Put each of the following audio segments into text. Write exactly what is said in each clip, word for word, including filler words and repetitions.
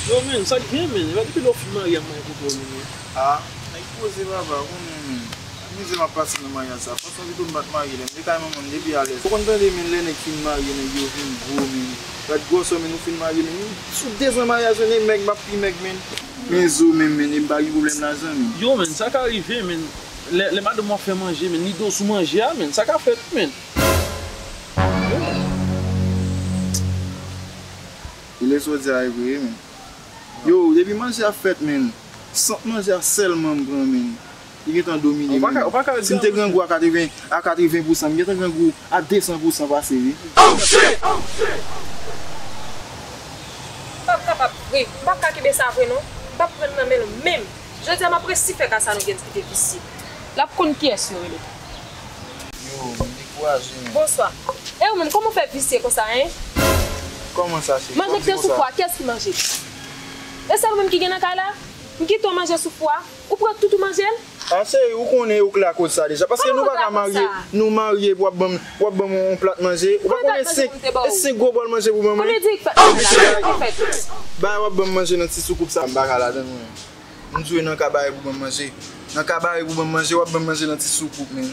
Yo, men, sa k gen, men? E pa depi lè w fin marye a m marye pou kò w, men. Ah, nèg poze, papa, konnen, men. Ak mizè m ap pase nan maryaj sa. Fason pito m pa t marye, lè m te kay manman m, m te pi alèz. Ou konn tande, men, lè nèg fin marye, nèg yo vin gwo, men. Gad gwosè, men, nou fin marye, men. Sou dezan maryaj, men, nèg mèg, m ap pi mèg, men. Men zo, men, men, e m pa gen pwoblèm lajan, men. Yo, men, sa ka rive, men. Lè, lè madanm w ap fè manje, men, li do sou manje a, men. Sa ka fèt, men. Yo, men. E lè sa w di a, e vre, men. Yo, depi manje a fèt, men, sant manje a sèlman m pran, men. Li gentan domine, men. Si m te grangou a katreven, a katreven pousan, m gentan grangou a desan pousan pase, wi. Oh, shit! Oh, shit! M p ap kapab vre. M p ap ka kenbe sa vre, non. M p ap pran nan men l menm. Jodi a, m ap resi fè ka sa nou gen ki te visye. L ap konn kiyès yo rele. Yo, m dekouraje, men. Bonswa. E ou menm, kòman w fè visye konsa, en? Kòman sa, cheri? Manje ki te sou fou a, kiyès ki manje l? E sèl ou menm ki gen nan kay la? M kite w manje sou fou a? Ou pran tout ou manje l? A, cheri, ou konnen ou k lakoz sa deja. Paske nou pa ka marye, nou marye, w ap ban m, w ap ban m yon plat manje. Ou pa konnen senk, e senk gwo bòl manje pou ban mwen? Bay, w ap ban m manje nan ti soukoup sa, m pa ka ladann mwen. M di w nan kabare pou ban m manje. Nan kabare pou ban m manje, w ap ban m manje nan ti soukoup, men.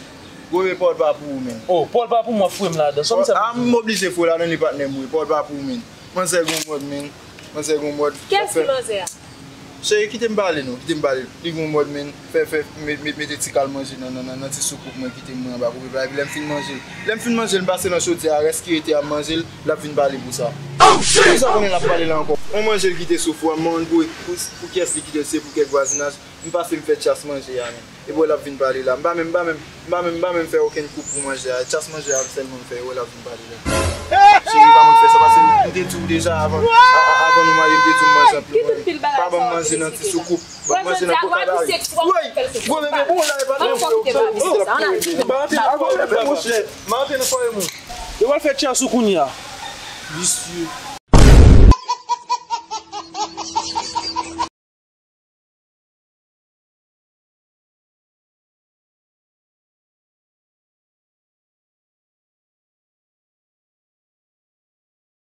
Gwo men, pa w pa pou ou, men. Oh, pa w pa pou mwen, fouye m ladan. Sa m sèl. Ah, m oblije fouye w ladan li, patnè m, wi. Pa w pa pou ou, men. Manzè gon mòd, men. Manzè gon mòd. Kiyès ki manzè a? Cheri, kite m pale non, kite m pale. Li gon mòd, men. Fè, fè, met, met, mete ti kal manje nan, nan, nan, nan ti soukoup mwen, kite m mwen anba koupe pla. Epi lè m fin manje, lè m fin manje, m pase nan chodyè a, rès ki rete a, m manje l, l ap vin pale pou sa. Oh, shit! Poukisa konnen l ap pale la ankò? On manje l kite sou fou a, m pa konn pou, pou, pou kiyès li kite l, se pou kèk vwazinaj. M pase m fè tyas manje a, men. Epi wè l ap vin pale la. M pa menm, m pa menm, m pa menm, m pa menm fè okenn koup pou manje a. Tyas manje a sèlman m fè, wè l ap vin pale la. Cheri, pa konn fè sa, paske m te di w deja avan, a, a, avan nou marye, m te di w manje anpil manje. Pa ban m manje nan ti soukoup. Ban m manje nan gwo kabare. Woy! Gwo bebe, bon, la, e pa nan fwaye w. M pa antre nan fwaye w, monchè. M pa antre nan fwaye moun. Yo pral fè tyas ou kounye a. Visye.